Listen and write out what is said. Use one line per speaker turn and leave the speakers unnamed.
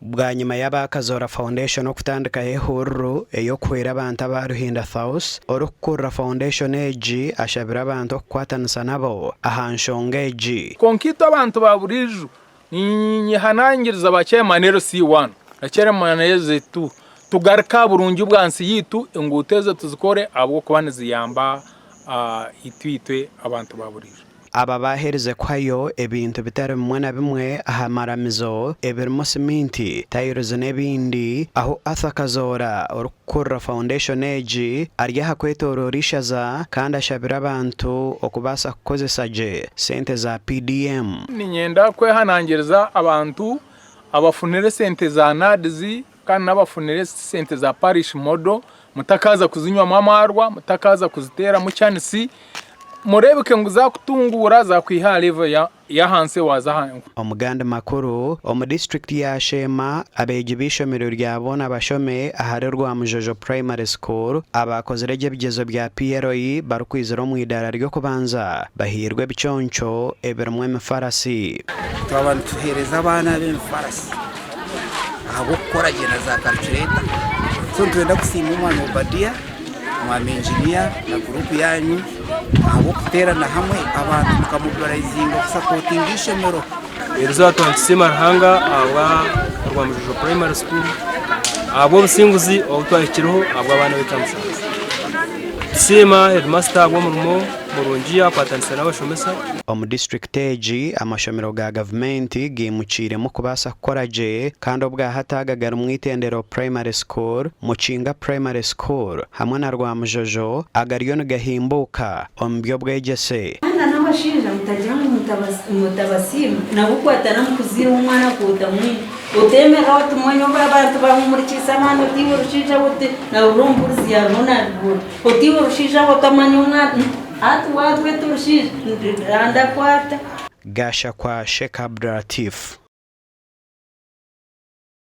Bwanyima y'aba Kazoora Foundation okutandikaho ehururu ey'okuhwera abantu aba Ruhinda House, orikukurira foundation egi ashabire abantu okukwatanisa nabo aha nshonga egi.
Kwonka itwe abantu ba buriijo, ninyehanangiriza ba chairman LC1 na chairman LC2 tugaruke aha burungi bwa nsi yaitu, enguuto ezo tuzikore ahabw'okuba niziyamba itwe itwe abantu ba buriijo.
Aba baaherize kuhayo ebintu bitari bimwe na bimwe aha maramizo ebirimu siminti, tayiruzi n'ebindi ahu Arthur Kazoora orikukurira foundation egi ari aha kwetoroora ishaza kandi ashabire abantu okubaasa kukozesa gye sente za PDM.
Niinyenda kwehanangiriza abantu abafunire esente za NAADS kandi n'abafunire esente za Parish Model mutakaaza kuzinywamu amaarwa, mutakaaza kuziteeramu chanisi, mureebeke ngu zaakutunguura zaakwiha aha level y'ahansi waaza aha.
Omu gandi makuru, omu disiturikiti ya Sheema, abeegi b'eishomero rya Boona Bashome ahari Rwamujojo Primary School abaakozire gye ebigyezo bya PLE barikwizira omu idaara ry'okubanza bahairwe ebiconco ebirimu emifarasi.
Twaba nituheereza abaana aba emifarasi ahabw'okukora gye na za karicureeta. So nitwenda kusiima omwami Obadia, omwami Engineer na guruupu yaanyu ahabw'okuteerana hamwe abantu mukamobilaizinga kusapootinga eishomero.
Erizooba twaba nitusiima Ruhanga ahabwa Rwamujojo Primary School ahabw'obusinguzi obu twahikireho ahabw'abaana baitu aha musanju. Tusiima heedimasita ahabw'omurimo murungi akwatanisa n'abashomesa.
Omu disiturikiti egi, amashomero ga gavumenti gaimukiiremu kubaasa kukora gye kandi obwahati aga garimu Itendero Primary School, Mukinga Primary School hamwe na Rwamujojo agariyo nigahimbuuka omu by'obwegyese.
Kandi n'abashaija mutagira ngu mutabasiima, nabo kwatana mukuziire omwana kwota mwingi. Otemerera oti mwanya obu abantu bamumurikiise amaani oti iwe rushaija we oti nahurira omubuurizi yaariho nabibuurira oti iwe rushaija we otamanya omwana hati watweta orushaija ndakwata.
Gashakwa Sheikh Abdulatif.